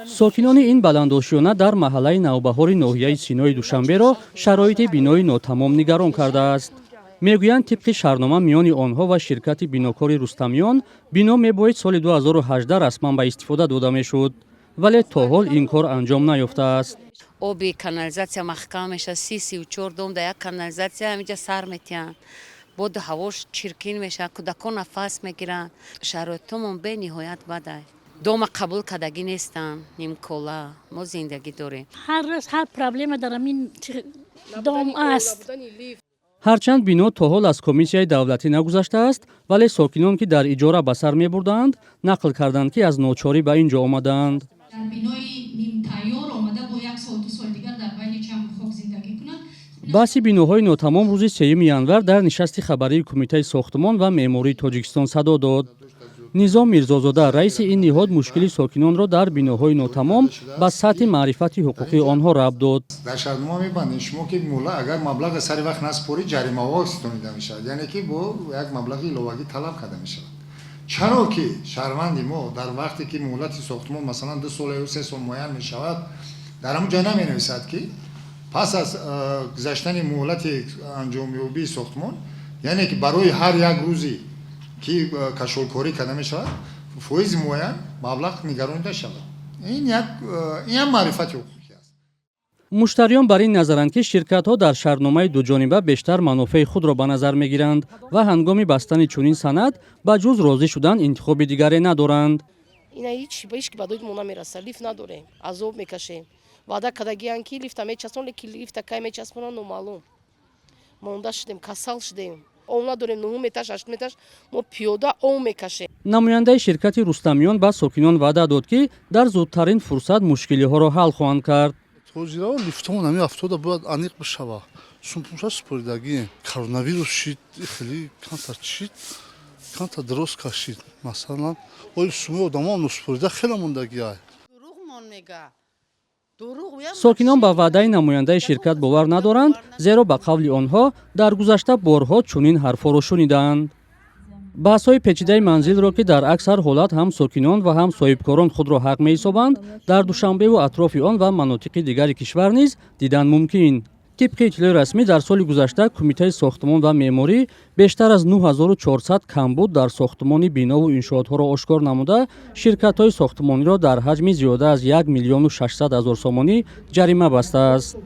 Сокинони ин баландошёна дар маҳаллаи Навбаҳори ноҳияи Синои Душанберо шароити бинои нотамом нигарон кардааст. Мегӯянд, тибқи шартнома миёни онҳо ва ширкати бинокори «Рустамиён» бино мебоист соли 2018 расман ба истифода дода мешуд, вале то ҳол ин кор анҷом наёфтааст. Оби канализатсия маҳкам мешавад. 34 дом дар як канализатсия ҳаминҷа сар метиҳанд. Боду ҳавош чиркин мешавад, кӯдакон нафас мегиранд. Шароитомон бениҳоят бадай. Дома қабул кардагӣ нестанд, нимкола мо зиндагӣ дорем. Ҳар рӯз ҳар проблема дар ҳамин дом аст. Ҳарчанд бино то ҳол аз комиссияи давлатӣ нагузаштааст, вале сокинон, ки дар иҷора ба сар мебурдаанд, нақл карданд, ки аз ночорӣ ба ин ҷо омадаанд. Дар бинои нимтайёр омада, бо як сол, 2 соли дигар дар байни чангу хок зиндагӣ кунад. Баҳси биноҳои нотамом рӯзи 3 январ дар нишасти хабарии Кумитаи сохтмон ва меъмории Тоҷикистон садо дод. Низом Мирзозода, раиси ин ниҳод, мушкили сокинонро дар биноҳои нотамом ба сатҳи маърифати ҳуқуқии онҳо рабт дод. Дар шартнома мебандем шумо, ки муҳла агар маблағи сари вақт насупорӣ, ҷаримаҳо ситонида мешавад, яъне ки бо як маблағи иловагӣ талаб карда мешавад. Чаро ки шаҳрванди мо дар вақте ки муҳлати сохтмон, масалан, 2 сол ё 3 сол муайян мешавад, дар ҳамон ҷой наменависад, ки пас аз гузаштани муҳлати анҷомёбии сохтмон, яъне ки барои ҳар як рӯзи ки кашолкорӣ карда мешавад, фоизи муайян маблағ нигаронида шавад. Ин як ин маърифати ҳуқуқӣ аст. Муштариён бар ин назаранд, ки ширкатҳо дар шартномаи дуҷониба бештар манофеи худро ба назар мегиранд ва ҳангоми бастани чунин санад ба ҷуз розӣ шудан интихоби дигаре надоранд. Ина ҳеч ба ҳеч ки ба доди мо намераса. Лифт надорем, азоб мекашем. Ваъда кардагиян, ки лифта мечаспон, лекин лифта кай мечаспонанд, номаълум. Монда шудем, касал шудем. Об надорем, нуҳум этаж, ҳаштум этаж мо пиёда об мекашем. Намояндаи ширкати «Рустамиён» ба сокинон ваъда дод, ки дар зудтарин фурсат мушкилиҳоро ҳал хоҳанд кард. Ҳозирао лифтомон ҳамин ҳафтода бояд аниқ бишава. Сумпумша супоридагием. Коронавирус шид, хеле камтар чид, камтар дроз кашид. Масалан, ои сумои одамоам носупорида хеле мондагиай. Дурӯғмон мега. Дурӯғ. Сокинон ба ваъдаи намояндаи ширкат бовар надоранд, зеро ба қавли онҳо дар гузашта борҳо чунин ҳарфҳоро шунидаанд. Баҳсҳои печидаи манзилро, ки дар аксар ҳолат ҳам сокинон ва ҳам соҳибкорон худро ҳақ меҳисобанд, дар Душанбеву атрофи он ва манотиқи дигари кишвар низ дидан мумкин. Тибқи иттилои расмӣ, дар соли гузашта Кумитаи сохтмон ва меъморӣ бештар аз 9400 камбуд дар сохтмони бинову иншоотҳоро ошкор намуда, ширкатҳои сохтмониро дар ҳаҷми зиёда аз 1 600 000 сомонӣ ҷарима бастааст.